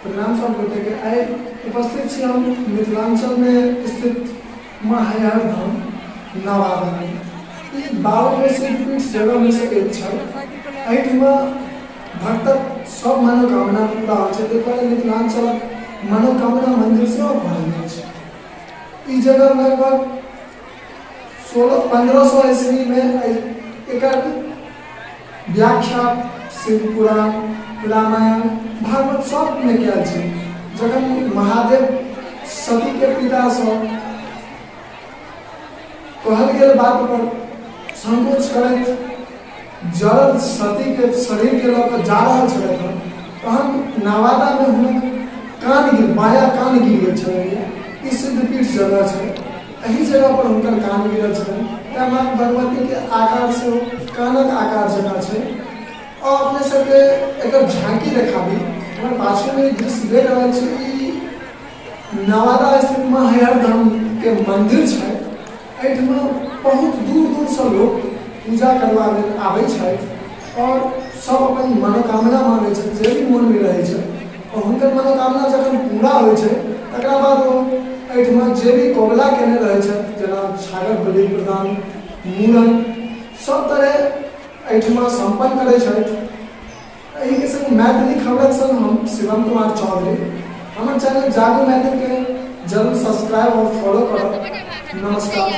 प्रणाम सब गोटे के। आइ उपस्थित छी हम मिथिलांचल में स्थित माँ हरिहर धाम नवादा में। ई 52 सिद्धपीठ जगह में से एक छै। एहिठमा भक्तक सब मनोकामना पूरा होइ छै, ताहि दुआरे मिथिलांचलक मनोकामना मंदिर सेहो कहल जाइ छै। ई जगह लगभग 1500 ईस्वी में एकर व्याख्या शिव पुराण, रामायण, भागवत सबमे कयल छै। जखन महादेव सतीके पितासँ कहल गेल बात पर संकोच करैत जरल सतीके शरीरके लऽ कऽ जा रहल छलथि हँ, तहन नवादामे हुनक कान गिर बायाँ कान गिर गेल छलनि। ई सिद्धपीठ जगह छै, एहि जगह पर हुनकर कान गिरल छलनि। तैँ माँ भगवतीके आकार सेहो कानक आकार जकाँ छै। और अपने सबके एकर झांकी देखाबी। हमर पाछूमे ई दृश्य देख रहल छी, ई नवादा स्थित माँ हरिहर धाम के मंदिर छै। एहिठमा बहुत दूर दूरसँ लोक पूजा करबा लेल आबै छथि और सब अपन मनोकामना मांगै छथि, जे भी मोनमे रहै छै। और हुनकर मनोकामना जखन पूरा होइ छै, तकरा बाद ओ एहिठमा जे भी कबुला केने रहै छथि, जेना छागर बलि प्रदान, मूड़न, सब तरह एहिठमा सम्पन्न करै छथि। एहिके संग मैथिली खबरक संग हम शिवम कुमार चौधरी। हमर चैनल जागू मैथिलके जरूर सब्सक्राइब और फॉलो करब। नमस्कार।